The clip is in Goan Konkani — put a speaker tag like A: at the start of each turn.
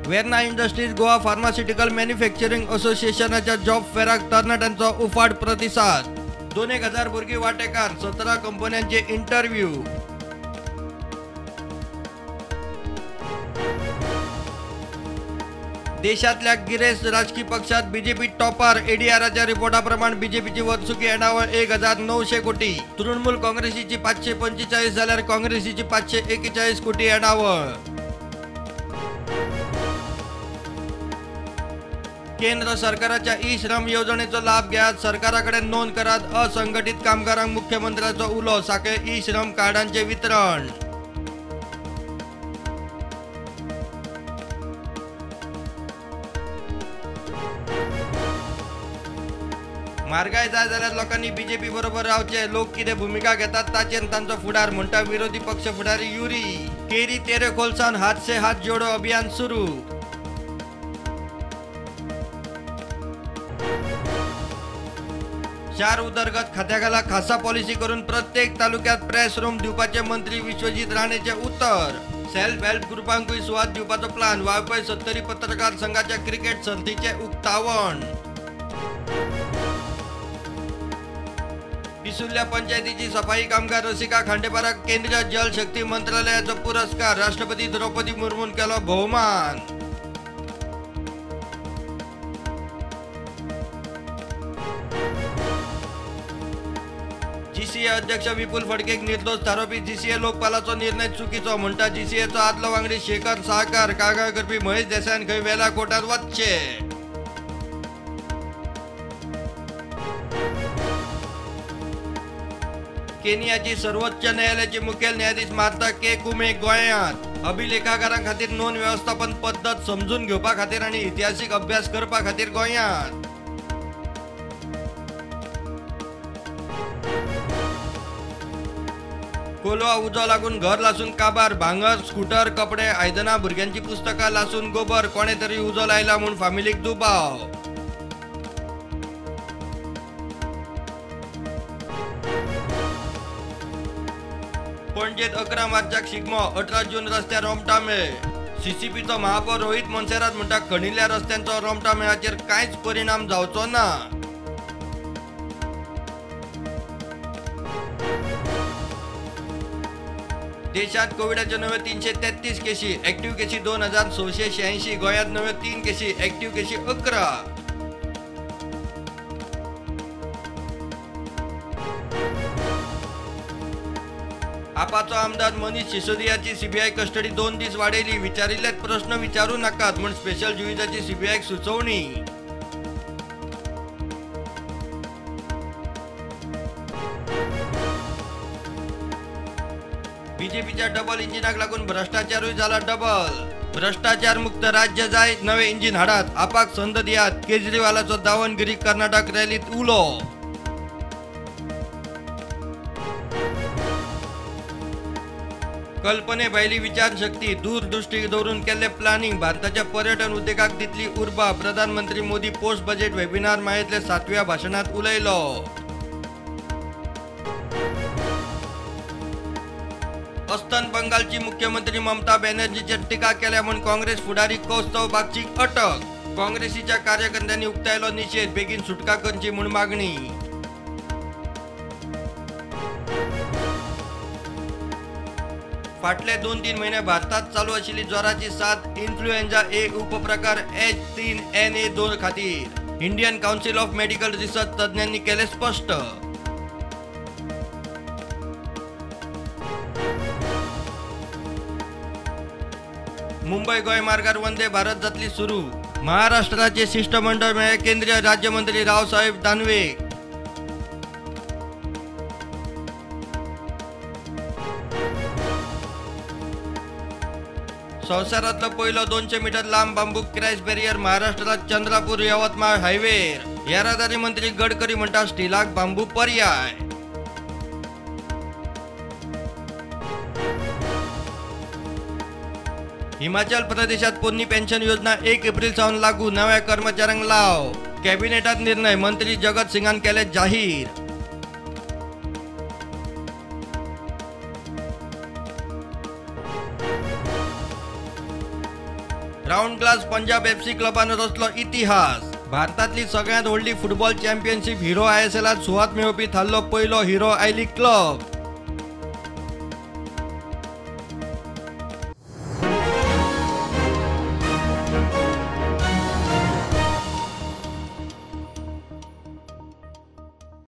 A: Verna industries Goa pharmaceutical manufacturing असोसिएशनाच्या जॉब फेराक तरणाट्यांचो उफाट प्रतिसाद. 2,000 भुरगीं वांटेकार, 17 कंपन्यांचे इंटरव्यू. देशातल्या गिरेस्त राजकी पक्षात बीजेपी टॉपर. एडीआरच्या रिपोर्टाप्रमाण बीजेपीची वर्सुकी येणावळ 1,900 कोटी. तृणमूल काँग्रेसीची 545 जाल्यार काँग्रेसीची 541 कोटी येणावळ. केंद्र सरकाराच्या ई श्रम येवजणेचो लाभ घेयात, सरकाराकडे नोंद करात असंघटित कामगारांक मुख्यमंत्र्याचो उलो. साखळे ई श्रम कार्डांचे वितरण. म्हारगाय जाय जाल्यार लोकांनी बीजेपी बरोबर रावचे, लोक कितें भुमिका घेतात ताचेर तांचो फुडार, म्हणटा विरोधी पक्ष फुडारी युरी. केरी तेरेखोलसान हात से हात जोडो अभियान सुरू. शार उदरगत खात्याखाला खासा पॉलिसी करून प्रत्येक तालुक्यात प्रेस रूम दिवपाचे मंत्री विश्वजीत राणेचे उत्तर. सेल्फ हेल्प ग्रुपांकूय सुवात दिवपाचो प्लान. वाळपय सत्तरी पत्रकार संघाच्या क्रिकेट सर्तीचे उक्तावण. पिसुर्ल्या पंचायतीची सफाई कामगार रसिका खांडेपाराक केंद्रीय जल शक्ती मंत्रालयाचो पुरस्कार. राष्ट्रपती द्रौपदी मुर्मून केलो भोवमान. जीसीए अध्यक्ष विपुल फडकेक निर्दोष थारोवपी जीसीए लोकपालाचो निर्णय चुकीचो म्हणटा जीसीएचो आदलो वांगडी शेखर साळकार. कागाळ करपी महेश देसायान खंय वेला कोर्टात वचचें. केनियाची सर्वोच्च न्यायालयाची मुखेल न्यायाधीश मार्था के कुमे गोंयांत. अभिलेखागारां खातीर नोंद व्यवस्थापन पद्दत समजून घेवपा खातीर आनी इतिहासीक अभ्यास करपा खातीर गोंयांत. कोलवा उजो लागून घर लासून काबार. भांगर, स्कूटर, कपडे, आयदनां, भुरग्यांची पुस्तकां लासून गोबर. कोणे तरी उजो लायला म्हूण फामिलीक दुबाव. पणजेत 11 मार्चाक शिगमो, 18 जून रस्त्यार रोमटा मेळ. सीसीपीचो महापौर रोहित मोन्सेरात म्हणटा खणिल्ल्या रस्त्यांचो रोमटा मेळाचेर कांयच परिणाम जावचो ना. देशात कोविडाच्यो नव्यो 333 केशी, ऍक्टिव्ह केशी 2,686. गोंयांत नव्यो 3 केशी, ऍक्टिव्ह केशी 11. आपाचो आमदार मनीष सिसोदियाची सीबीआय कस्टडी 2 दीस वाडयली. विचारिल्ले प्रश्न विचारू नाकात म्हूण स्पेशल जुईजाची सीबीआयक सुचोवणी. बीजेपीच्या डबल इंजिनाक लागून भ्रष्टाचारूय जाला डबल. भ्रष्टाचार मुक्त राज्य जाय, नवे इंजिन हाडात, आपाक संद दियात, केजरीवालाचो दावणगिरी कर्नाटक रॅलीत उलो. कल्पने भायली विचारशक्ती, दूरदृष्टी दवरून केल्ले प्लानिंग भारताच्या पर्यटन उद्देगाक दितली उर्बा. प्रधानमंत्री मोदी पोस्ट बजेट वेबिनार माळेंतल्या 7व्या भाशणांत उलयलो. अस्तंत बंगालची मुख्यमंत्री ममता बॅनर्जीचेर टिका केल्या म्हूण काँग्रेस फुडारी कौस्तव बागचीक अटक. काँग्रेसीच्या कार्यकर्त्यांनी उक्तायलो निशेध, बेगीन सुटका करची म्हूण मागणी. फाटले 2-3 म्हयने भारतात चालू आशिल्ली जोराची साथ इन्फ्लुएंजा ए उपप्रकार H3N2 खातीर Indian council of medical research तज्ञांनी केले स्पष्ट. मुंबई गोंय मार्गार वंदे भारत जातली सुरू. महाराष्ट्राचे शिष्टमंडळ मेळ्ळे केंद्रीय राज्यमंत्री रावसाहेब दानवे. संवसारातलो पयलो 200 मीटर लांब बांबू क्रॅश बॅरियर महाराष्ट्रात चंद्रापूर यवतमाळ हायवेर. येरादारी मंत्री गडकरी म्हणटा स्टिलाक बांबू पर्याय. हिमाचल प्रदेशात पोन्नी पेन्शन योजना 1 एप्रिल सावन लागू, नव्या कर्मचाऱ्यांक लाव. कॅबिनेटात निर्णय, मंत्री जगत सिंगान केले जाहीर. राउंडग्लास पंजाब एफसी क्लबान रचलो इतिहास. भारतांतली सगळ्यांत व्हडली फुटबॉल चॅम्पियनशीप हिरो आयएसएलात सुवात मेळोवपी थारलो पयलो हिरो I league club.